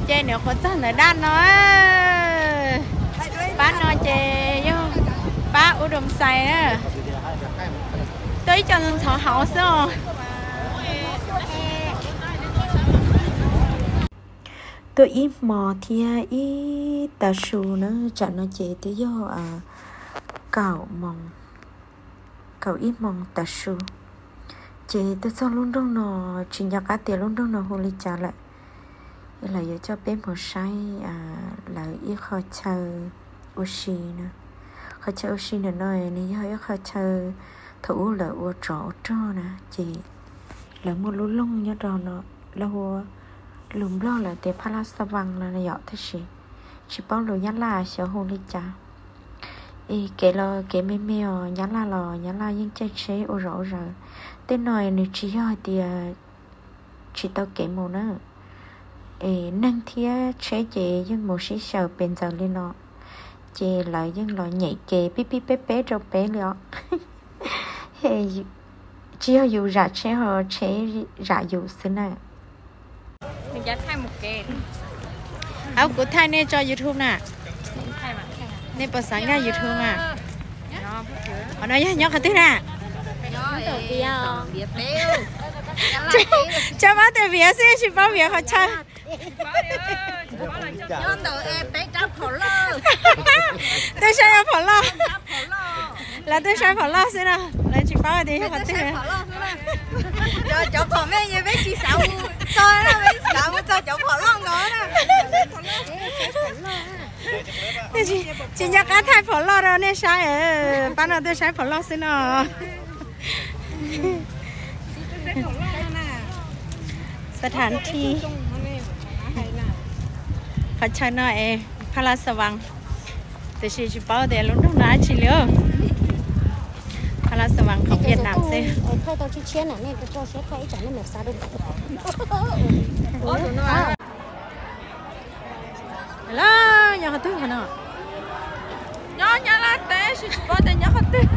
Ces nws qhuav txog ntawm daj no, pab no ces yog pab Ub Doo Xais na. Tuaj ib co ntxhov hauv xwb os. Tuaj ib hmo thiab ib tav su na, tsam no ces twb yog kaum ib hmo tav su. Ces tuaj txog lub nroog no, tsis nco qab tias lub nroog no hu li cas lawm. Lawv yuav coj peb mus saib lawv ib qho chaw ua si na. Qhov chaw ua si ntawm no nws yog ib qho chaw thaum ub lawv ua tsov ua rog na, ces lawv muaj lub loog nyob rau no, lawv hu lus Nplog lawv tias Pha La Xa Vas no yom, tab sis tsis paub lus Nyab Laj xyov hu li cas. Es kev los kev me me os, Nyab Laj los Nyab Laj yeej caij tsheb ua zom ua zaws. Tej no nws tsis yog hais tias tsis tau kev mus na, es neeg thiab tsheb ces yeej mus sib xyaw pes ntxaws li no, ces lawv yeej los nyem kev pib pib peb peb rau peb li os. Tsis yog yus zam tsheb ho tsheb zam yus xwb na. Kuv thaij nej tso YouTube na. Nej puas xav nkag YouTube mas? Qhov no yog nyob qhov twg na? Tsis paub tias viav xwb, tsis paub viav qhov chaw. Tuaj saib phom loj. Lawv tuaj saib phom loj xwb no, lawv tsis paub tias yog qhov twg. Cov phom me peb tsis xav mus txog, peb xav mus txog cov phom loj nkaus na. Tsis nco qab thaij phom loj rau nej saib, pab no tuaj saib phom loj xwb no. Xav tham thi. Qhov chaw no es Pha La Xa Vas, tiam sis tsis paub tias lub nroog no dab tsi li. Pha La Xa Vas khoom Viaj Nam xwb. Los nyob qhov twg no? Nyob Nyab Laj teb, tsis paub tias nyob qhov twg.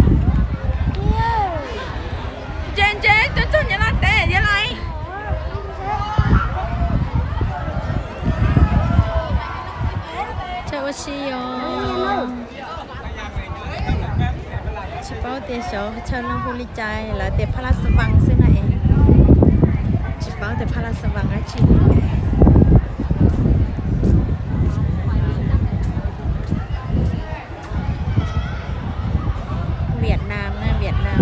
Ntse ntse twb txog Nyab Laj teb thiab lauj. Chaw ua si os. Tsis paub tias xyov chaw no hu li cas, lawv tias Pha La Xa Vas xwb na es. Tsis paub tias Pha La Xa Vas dab tsi li. Viaj Nam na, Viaj Nam.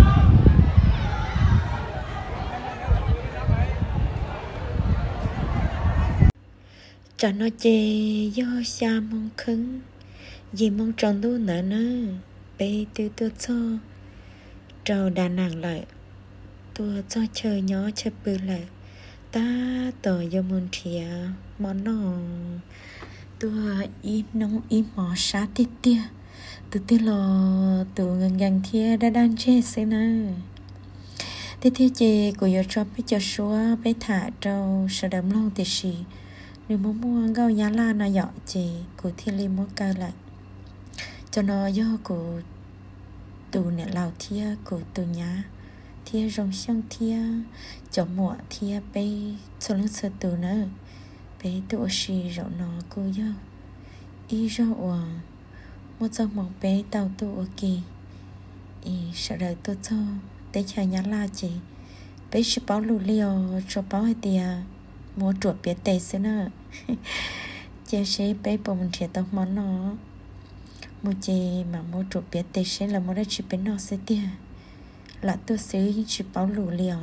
Tsam no ces yog xya moo kheeb, yim moo tsaus ntuj ntawd na, peb twb tuaj txog rau Đà Nẵng lawm, tuaj txog chaw nyob chaw pw lawm, tab tom yuav mus nrhiav hmo noj. Tuaj ib hnub ib hmo sab tiag tiag, tus twg los tus nkees nkees thiab daj daj ntseg xwb na. Tiag tiag ces kuv yuav tso peb cov suab peb tham rau sawv daws mloog, tiam sis nws muaj muaj nkauj Nyab Laj no yom, ces kuv thiaj li muab kaw lawm. Cov no yog kuv tus niam laus thiab kuv tus nyab thiab Zoo Xyooj thiab cov muam thiab peb txhua leej txhua tus na. Peb tuaj ua si zaum no kuj yog ib zaug uas muaj txoj hmoo peb tau tuaj ua ke. Es sawv daws tuaj txog teb chaws Nyab Laj ces peb tsis paub lus li os, tsuas paub hais tias mus ua ruam piav tes xwb na. Cia seb peb puas mus nrhiav tau hmo noj. Mus ces mam mus ua ruam piav tes seb lawv muaj dab tsi peb noj xwb tiag. Lam tuaj xwb yeej tsis paub lus li os.